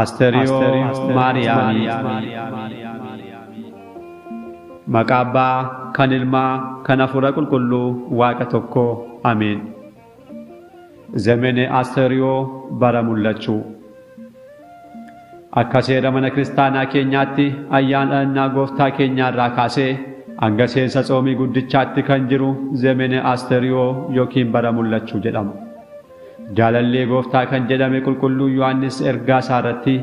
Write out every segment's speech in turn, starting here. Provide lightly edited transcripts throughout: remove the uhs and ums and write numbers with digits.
Asteriyoo Maariyaamii. Maqaa Abbaa kan Ilmaa kan Hafuura Qulqulluu Waaqa tokko Ameen. Zemene Asteriyoo bara mul'achuu. Akka seera mana kiristaanaa keenyaatti ayyaana dhalannaa gooftaa keenyaa irraa kaasee hanga seensa tsoomii guddichaatti kan jiru Zemene Asteriyoo yookiin bara mul'achuu jedhama. Jaalallee gooftaa kan jedhame qulqulluu Yohaannis ergaa isaa irratti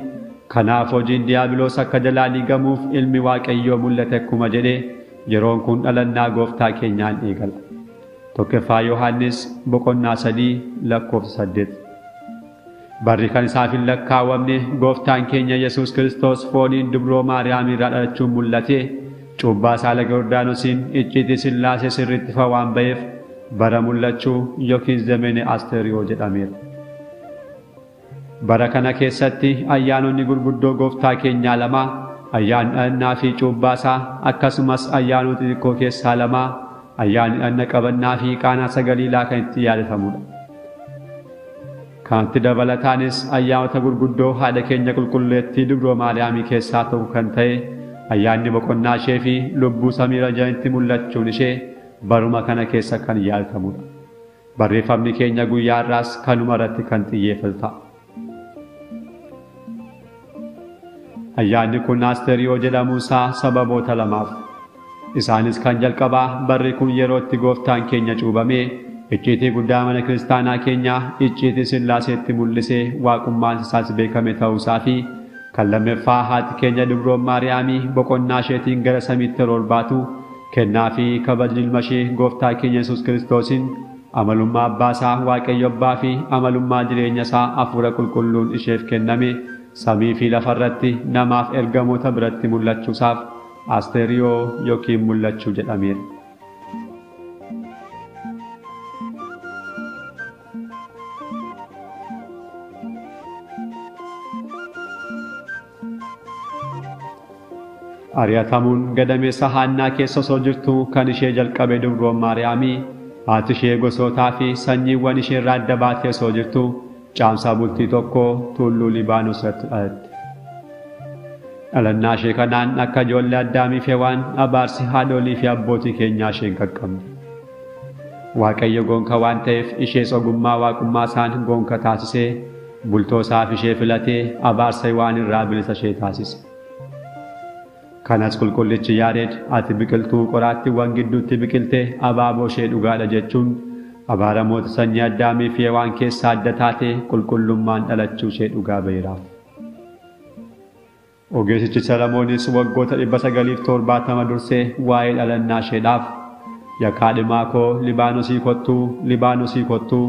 kanaaf hojiin diiyaabiloos akka jalaa diigamuuf ilmi Waaqayyoo mul'ate akkuma jedhee yeroon kun dhalannaa gooftaa keenyaan eegala. Tokkoffaa Yohaannis boqonnaa 3 lakkoofsa 8. Barri kan isaaf hin lakkaawwamne gooftaan keenya Yesuus Kiristoos fooniin dubroo Maariyaam irraa dhalachuun mul'ate cuubbaa isaa laga Yordaanosiin icciitii Sillaasee sirriitti ifa waan ba'eef bara mul'achuu yookiin Zemene Asteriyoo jedhameera. Bara kana keessatti ayyaanonni gurguddoo gooftaa keenyaa lama ayyaanni dhalannaa fi cuubbaa isaa akkasumas ayyaanota xixiqqoo keessaa lama ayyaanni dhanna qabannaa fi qaanaa sagaliilaa kan itti yaadatamudha. Kanatti dabalataanis ayyaanota gurguddoo haadha keenya qulqulleettii dubroo Maariyaamii keessaa tokko kan ta'e ayyaanni boqonnaa ishee fi lubbuu samiirra jiranitti mul'achuun ishee baruma kana keessa kan yaadatamudha. Barreeffamni keenya guyyaa irraas kanuma irratti kan xiyyeeffatu ta'a. Ayyaanni kun Asteriyoo jedhamuunsaa sababoota lamaaf. Isaanis kan jalqabaa barri kun yeroo itti gooftaan keenya cuubamee icciitii guddaa mana kiristaanaa keenyaa icciitii Sillaaseetti mul'isee waaqummaan isaas beekame ta'uusaa fi kan lammaffaa haati keenya dubroon Maariyaamii boqonnaa isheetiin gara samiitti yeroo ol baatu kennaa fi kabajni ilma ishee gooftaa keenya Yesuus Kiristoosiin amalummaa abbaa isaa Waaqayyo abbaa fi amalummaa jireenya isaa Hafuura Qulqulluun isheef kenname samii fi lafarratti namaaf ergamoota biratti mul'achuusaaf Asteriyoo yookiin mul'achuu jedhameera. Ari'atamuun gadameessa Haannaa keessa osoo jirtu kan ishee jalqabe dubroon Maariyaamii haati ishee gosootaa fi sanyiiwwan ishee irraa adda baatee osoo jirtu caamsaa bultii tokko tulluu Libaanos irratti dhalatte. Dhalannaa ishee kanaan akka ijoollee Addaamii fi Hewaan abaarsi haadholii fi abbootii keenyaa isheen qaqqabne. Waaqayyo gonka waan ta'eef ishees ogummaa waaqummaa isaan gonka taasisee bultoo isaaf ishee filatee abaarsa Hewaan irraa bilisa ishee taasise. Kanas qulqullichi Yaareed ati biqiltuu qoraattiiwwan gidduutti biqilte abaaboo ishee dhugaadha jechuun abaaramoota sanyii Addaamii fi Hewaan keessaa adda taate qulqullummaan dhalachuu ishee dhugaa ba'eeraaf. Ogeessichi Solomoonis waggoota 970 dursee waa'ee dhalannaa isheedhaaf yaa kaadhimaa koo Libaanosii kottuu Libaanosii kottuu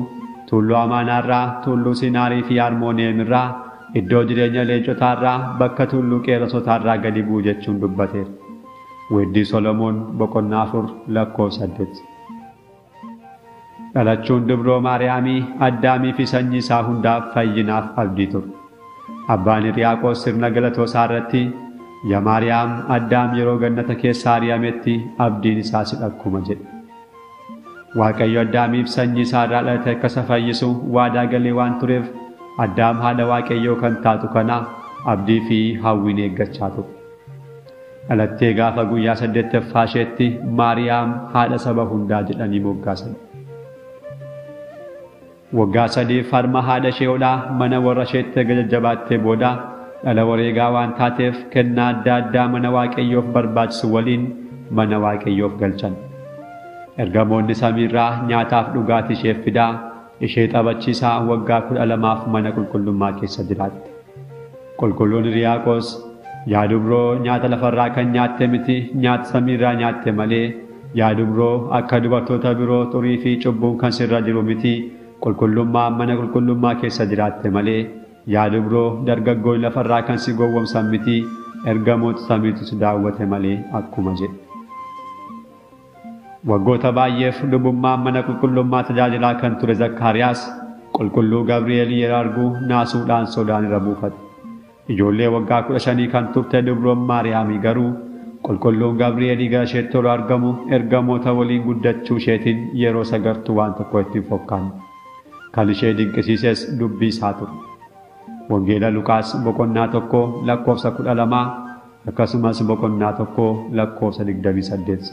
tulluu Amaanaarraa tulluu Siinaarii fi Armooniyeemirraa iddoo jireenya leencotaarraa bakka tulluu qeerransotaarraa gadi bu'u jechuun dubbateera. Weeddii Solomoon boqonnaa 4 lakkoofsa 8. Dhalachuun dubroo Maariyaamii Addaamii fi sanyii isaa hundaaf fayyinaaf abdii ture. Abbaan Hiriyaaqoos sirna galatoo isaa irratti yaa Maariyaam Addaam yeroo gannata keessaa ari'ametti abdiin isaa si dhakkuma jedhe. Waaqayyo Addaamiif sanyii isaa irraa dhalate akka isa fayyisu waadaa galee waan tureef Addaam haadha Waaqayyoo kan taatu kana abdii fi hawwiin eeggachaa ture. Dhalattee gaafa guyyaa 8ffaa isheetti Maariyaam haadha saba hundaa jedhanii moggaasan. Waggaa 3 harma haadha ishee hodhaa mana warra isheetti erga jajjabaattee booda dhala wareegaa waan taateef kennaa adda addaa mana Waaqayyoof barbaachisu waliin mana Waaqayyoof galchan. Ergamoonni samiirraa nyaataaf dhugaatii isheef fidaa ishee taphachiisaa waggaa 12 mana qulqullummaa keessa jiraatte. Qulqulluun Hiriyaaqoos yaa dubroo nyaata lafarraa kan nyaatte miti nyaata samiirraa nyaatte malee yaa dubroo akka dubartoota biroo xurii fi cubbuun kan sirra jiru miti qulqullummaa mana qulqullummaa keessa jiraatte malee yaa dubroo dargaggoonni lafarraa kan si gowwomsan miti ergamoota samiitu si daawwate malee akkuma jedhe. Waggoota baay'eef lubummaan mana qulqullummaa tajaajilaa kan ture Zakkaariyaas qulqulluu Gabri'eel yeroo argu naasuudhaan sodaan irra buufate. Ijoollee waggaa 15 kan turte dubroon Maariyaamii garuu qulqulluun Gabri'eel gara isheetti yeroo argamu ergamoota waliin guddachuu isheetiin yeroo sagartuu waan tokko itti hin fokkaanne. Kan ishee dinqisiises dubbii isaa ture. Wangeela Luqaas boqonnaa 1 lakkoofsa 12 akkasumas boqonnaa 1 lakkoofsa 28.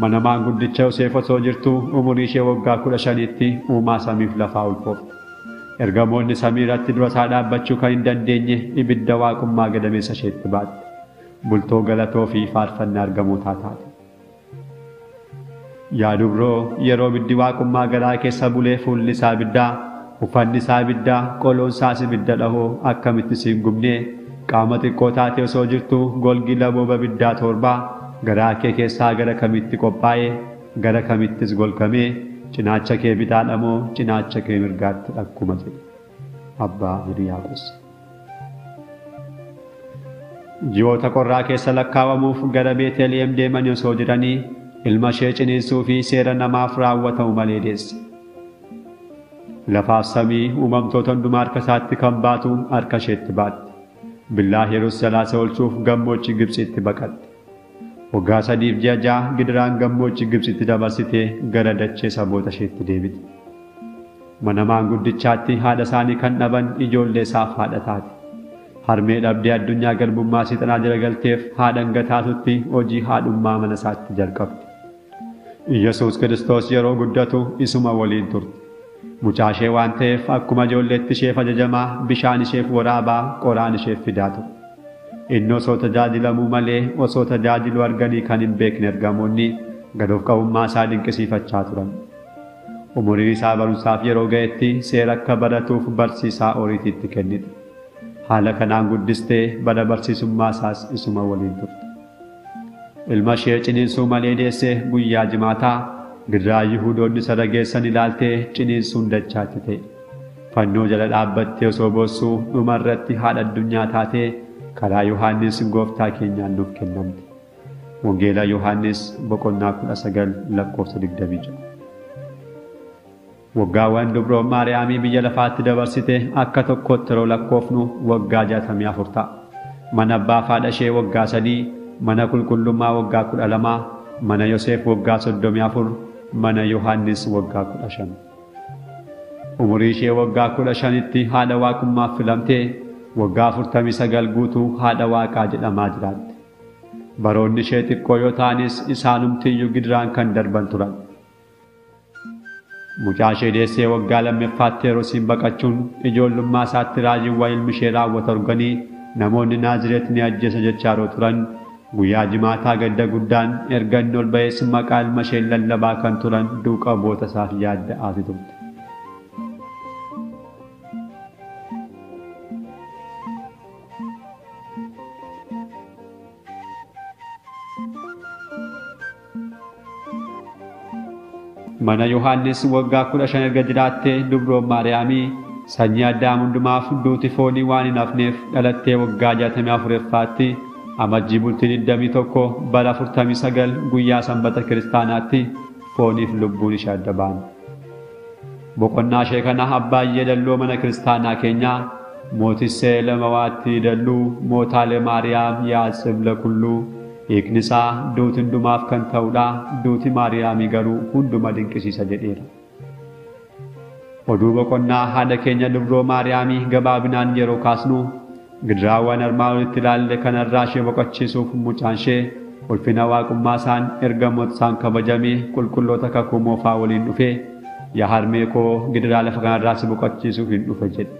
Mana maanguddicha Yoseef osoo jirtu umurii ishee waggaa 15tti uumaa samiif lafaa ulfoofte. Ergamoonni samii irratti dura isaa dhaabbachuu kan hin dandeenye ibidda waaqummaa gadameessa isheetti baatte. Bultoo galatoo fi faarfannaa ergamootaa taate. Yaa dubroo, yeroo ibiddi waaqummaa garaa keessa bulee fuulli isaa ibiddaa, uffanni isaa ibiddaa, qoloon isaas ibidda dhahoo akkamitti si hin gubnee? Qaama xiqqoo taate osoo jirtu golgi labooba ibiddaa 7 garaa kee keessaa gara kamitti qophaa'ee gara kamittis golgamee cinaacha kee bitaadha moo cinaacha kee mirgaatti akkuma jedhe Abbaa Hiriyaaqos. Ji'oota qorraa keessa lakkaawamuuf gara Beeteliyeem deemanii osoo jiranii ilma ishee ciniinsuu fi seera namaaf raawwatamu malee deesse. Lafaaf samii uumamtoota hundumaa harka isaatti kan baatu harka isheetti baatte. Billaa Heroos jalaa isa oolchuuf gammoojjii Gibxitti baqatte. Waggaa 3 fi ji'a 6 gidiraan gammoojjii Gibxitti dabarsitee gara dachee saboota isheetti deebite. Mana maanguddichaatti haadha isaanii kan dhaban ijoollee isaaf haadha taate. Harmee dhabdee addunyaa garbummaa seexanaa jala galteef haadha hangataatutti hojii haadhummaa mana isaatti jalqabde. Iyyasuus Kiristoos yeroo guddatu isuma waliin turte. Mucaa ishee waan ta'eef akkuma ijoolleetti isheef ajajamaa, bishaan isheef waraabaa, qoraan isheef fidaa ture. Inni osoo tajaajilamuu malee osoo tajaajilu arganii kan hin beekne ergamoonni gad of qabummaa isaa dinqisiifachaa turan. Umuriin isaa barumsaaf yeroo ga'etti seera akka baratuuf barsiisaa Ooriitiitti kennite. Haala kanaan guddistee bara barsiisummaa isaas isuma waliin turte. Ilma ishee ciniinsuu malee deesse guyyaa jimaataa gidiraa Yihuudoonni isa dhageessan ilaaltee ciniinsuun dachaatti ta'e. Fannoo jala dhaabbattee osoo boossuu dhuma irratti haadha addunyaa taatee karaa Yohaannis gooftaa keenyaan nuuf kennamte. Wangeela Yohaannis boqonnaa 19 lakkoofsa 26. Waggaawwan dubroon Maariyaamii biyya lafaatti dabarsite akka tokkotti yeroo lakkoofnu waggaa 64 ta'a. Mana abbaa fi haadha ishee waggaa 3, mana qulqullummaa waggaa 12, mana Yoseef waggaa 34, mana Yohaannis waggaa 15. Umurii ishee waggaa 15tti haadha waaqummaaf filamtee waggaa 49 guutuu haadha waaqaa jedhamaa jiraatte. Baroonni ishee xiqqoo yoo ta'anis isaanumtiyyuu gidiraan kan darban turan. Mucaa ishee deessee waggaa 2ffaatti Heroosiin baqachuun ijoollummaa isaatti raajiiwwan ilmi ishee raawwatu arganii namoonni Naazireet ni ajjeesa jechaa yeroo turan guyyaa jimaataa gadda guddaan erga inni ol ba'ees maqaa ilma ishee lallabaa kan turan duuka bu'oota isaaf yaadda'aati turte. Mana Yohaannis waggaa 15 erga jiraattee dubroon Maariyaamii sanyii Addaam hundumaaf duuti foonii waan hin hafneef dhalattee waggaa 64ffaatti amajjii bultii 21 bara 49 guyyaa sanbata kiristaanaatti fooniif lubbuun ishee adda ba'an. Boqonnaa ishee kana abbaayyee dalloo mana kiristaanaa keenyaa mootissee lamawaatti dalluu mootaalee Maariyaam yaasibla kulluu hiikni isaa duuti hundumaaf kan ta'udha, duuti Maariyaamii garuu hunduma dinqisiisa jedheera. Oduu boqonnaa haadha keenya dubroo Maariyaamii gabaabinaan yeroo kaasnu gidiraawwan armaan olitti ilaalle kanarraa ishee boqochiisuuf mucaan ishee ulfina waaqummaa isaan ergamoota isaan kabajamee qulqulloota kakuu moofaa waliin dhufee yaa harmee koo gidiraa lafa kanarraa si boqochiisuuf hin dhufe jedhe.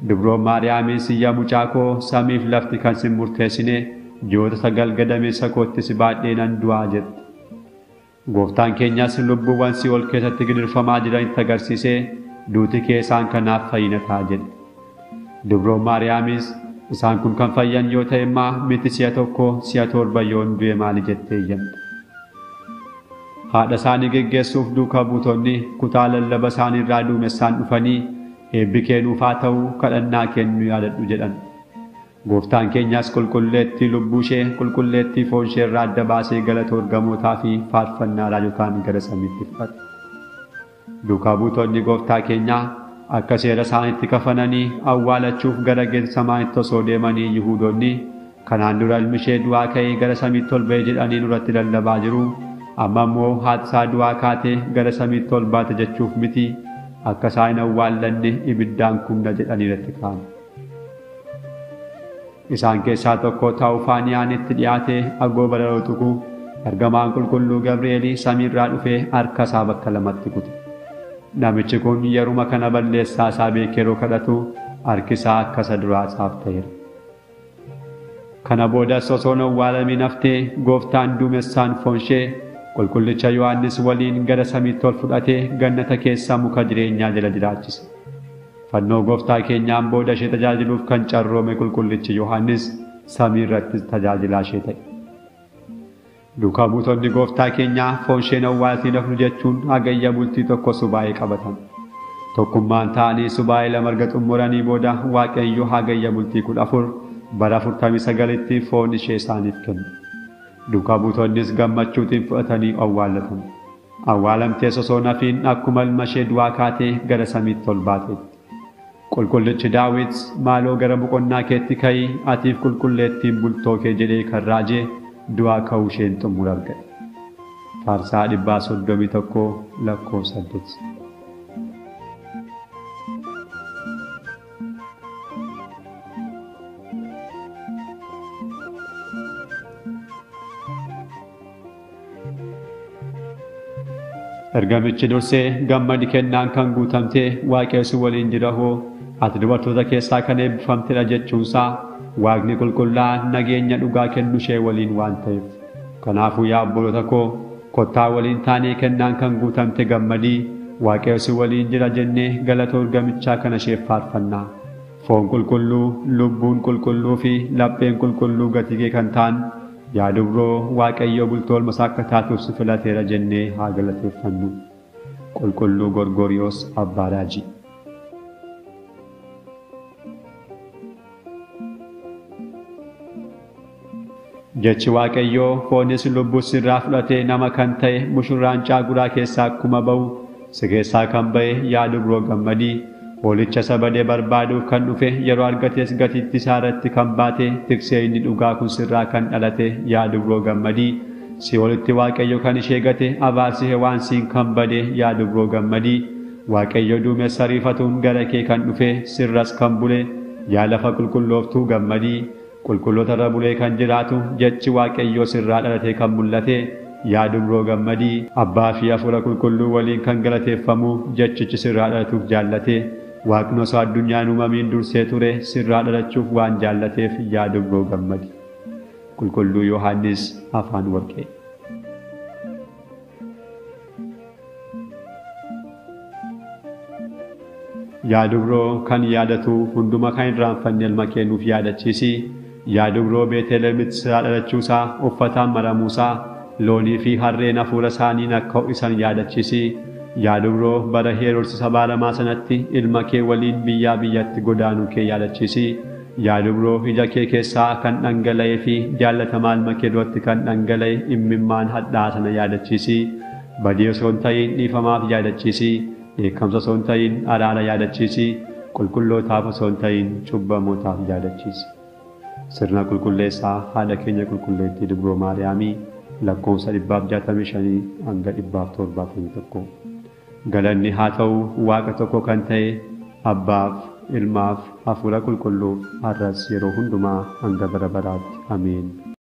Dubroon Maariyaamis yaa mucaa koo samiif lafti kan sin murteessine ji'oota 9 gadameessa kootti si baadhee nan du'aa jette. Gooftaan keenyas lubbuuwwan si'ool keessatti gidirfamaa jiranitti agarsiisee duuti kee isaan kanaaf fayyina ta'a jedhe. Dubroon Maariyaamis isaan kun kan fayyan yoo ta'e immoo miti si'a 1 si'a 7 yoon du'e maali jettee iyyamte. Haadha isaanii geggeessuuf duukaa buutonni kutaa lallaba isaanii irraa duumessaan dhufanii eebbi kee nuuf haa ta'u kadhannaa kennu yaadadhu jedhan. Gooftaan keenyas qulqulleettii lubbuu ishee qulqulleettii foon ishee irraa adda baasee galata ergamootaa fi faarfannaa raajotaan gara samiitti fudhate. Duukaa buutonni gooftaa keenyaa akka seera isaaniitti kafananii awwaalachuuf gara Geetsemaanitti osoo deemanii Yihuudoonni kanaan dura ilmi ishee du'aa ka'ee gara samiitti ol ba'e jedhanii nurratti lallabaa jiru. Amma immoo haati isaa du'aa kaatee gara samiitti ol baate jechuuf miti. akka isaan hin awwaallanne ibiddaan kumna jedhanii irratti ka'an. Isaan keessaa tokko Taawufaaniyaan itti dhiyaatee agoobara yeroo tuqu ergamaan qulqulluu Gabri'eelii samiirraa dhufee harka isaa bakka lamatti kute. Namichi kun yeruma kana balleessaa isaa beekee yeroo kadhatu harki isaa akka isa duraa isaaf ta'eera. Kana boodas osoo hin awwaalamin haftee gooftaan duumessaan foon ishee qulqullicha Yohaannis waliin gara samiitti ol fudhatee gannata keessaa muka jireenyaa jala jiraachise. Fannoo gooftaa keenyaan booda ishee tajaajiluuf kan carroome qulqullichi Yohaannis samii irratti tajaajilaa ishee ta'e. Duukaa buutonni gooftaa keenyaa foon isheen awwaaltiin hafnu jechuun hagayya bultii tokko subaa'ee qabatan. Tokkummaan ta'anii subaa'ee lama erga xumuranii booda Waaqayyo hagayya bultii 14 bara 49tti foon ishee isaaniif kenne. Duukaa buutonnis gammachuutiin fudhatanii awwaallatan. Awwaalamtees osoo nafiin akkuma ilma ishee du'aa kaatee gara samiitti ol baateetti. Qulqullichi Daawit maaloo gara boqonnaa keetti ka'ii atiif qulqulleettiin bultoo kee jedhee kan raajee du'aa ka'uu isheen xumura argate. Faarsaa 131 lakkoofsa 8. Ergamichi dursee gammadi kennaan kan guutamte Waaqayyo waliin jira hoo ati dubartoota keessaa kan eebbifamtedha jechuunsaa Waaqni qulqullaa'aan nageenya dhugaa kennu ishee waliin waan ta'eef. Kanaafuu yaa obboloota koo kottaa waliin taanee kennaan kan guutamte gammadii Waaqayyo waliin jira jennee galata ergamichaa kana isheef faarfannaa. Foon qulqulluu, lubbuun qulqulluu fi lapheen qulqulluu gatii kee kan ta'an yaa dubroo Waaqayyo bultoo olma isaa akka taatuuf si filateera jennee haa galateeffannu. Qulqulluu Gorgoriyoos Abbaa Raajii. Jechi Waaqayyoo foonis lubbuus sirraa fudhatee nama kan ta'e mushurraan caaguraa keessaa akkuma ba'u si keessaa kan ba'e yaa dubroo gammadii hoolicha isa badee barbaaduuf kan dhufe yeroo argates gatiitti isaa irratti kan baate tiksee inni dhugaa kun sirraa kan dhalate yaa dubroo gammadii si'oolitti Waaqayyo kan ishee gate abaarsi hewaan siin kan bade yaa dubroo gammadii Waaqayyo duumessa ariifatuun gara kee kan dhufe sirras kan bule yaa lafa qulqullooftuu gammadii qulqulloota irra bulee kan jiraatu jechi Waaqayyoo sirraa dhalatee kan mul'ate yaa dubroo gammadii abbaa fi hafuura qulqulluu waliin kan galateeffamu jechichi sirraa dhalatuuf jaallate Waaqni osoo addunyaan uumamiin dursee ture sirraa dhalachuuf waan jaallateef yaa dubroo gammadi. Qulqulluu Yohaannis Afaan Warqee. Yaa dubroo kan yaadatu hunduma kan irraanfanne ilma kee nuuf yaadachiisi. Yaa dubroo Beetelheemitti sirraa dhalachuusaa uffataan maramuusaa loonii fi harreen hafuura isaaniin akka ho'isan yaadachiisi. Yaa dubroo bara Heroodis abaaramaa sanatti ilma kee waliin biyyaa biyyatti godaanuu kee yaadachiisi. Yaa dubroo ija kee keessaa kan dhangala'ee fi jaallatamaa ilma kee duratti kan dhangala'e imimmaan hadhaa sana yaadachiisi. Badii osoo hin ta'in dhiifamaaf yaadachiisi. Dheekkamsa osoo hin ta'in araara yaadachiisi. Qulqullootaaf osoo hin ta'in cubbamootaaf yaadachiisi. Sirna qulqulleessaa haadha keenya qulqulleettii Dubroo Maariyaamii lakkoofsa 165 hanga 171. Galanni haa ta'u Waaqa tokko kan ta'e Abbaaf, Ilmaaf, Hafuura Qulqulluuf har'as yeroo hundumaa hanga bara baraatti. Ameen.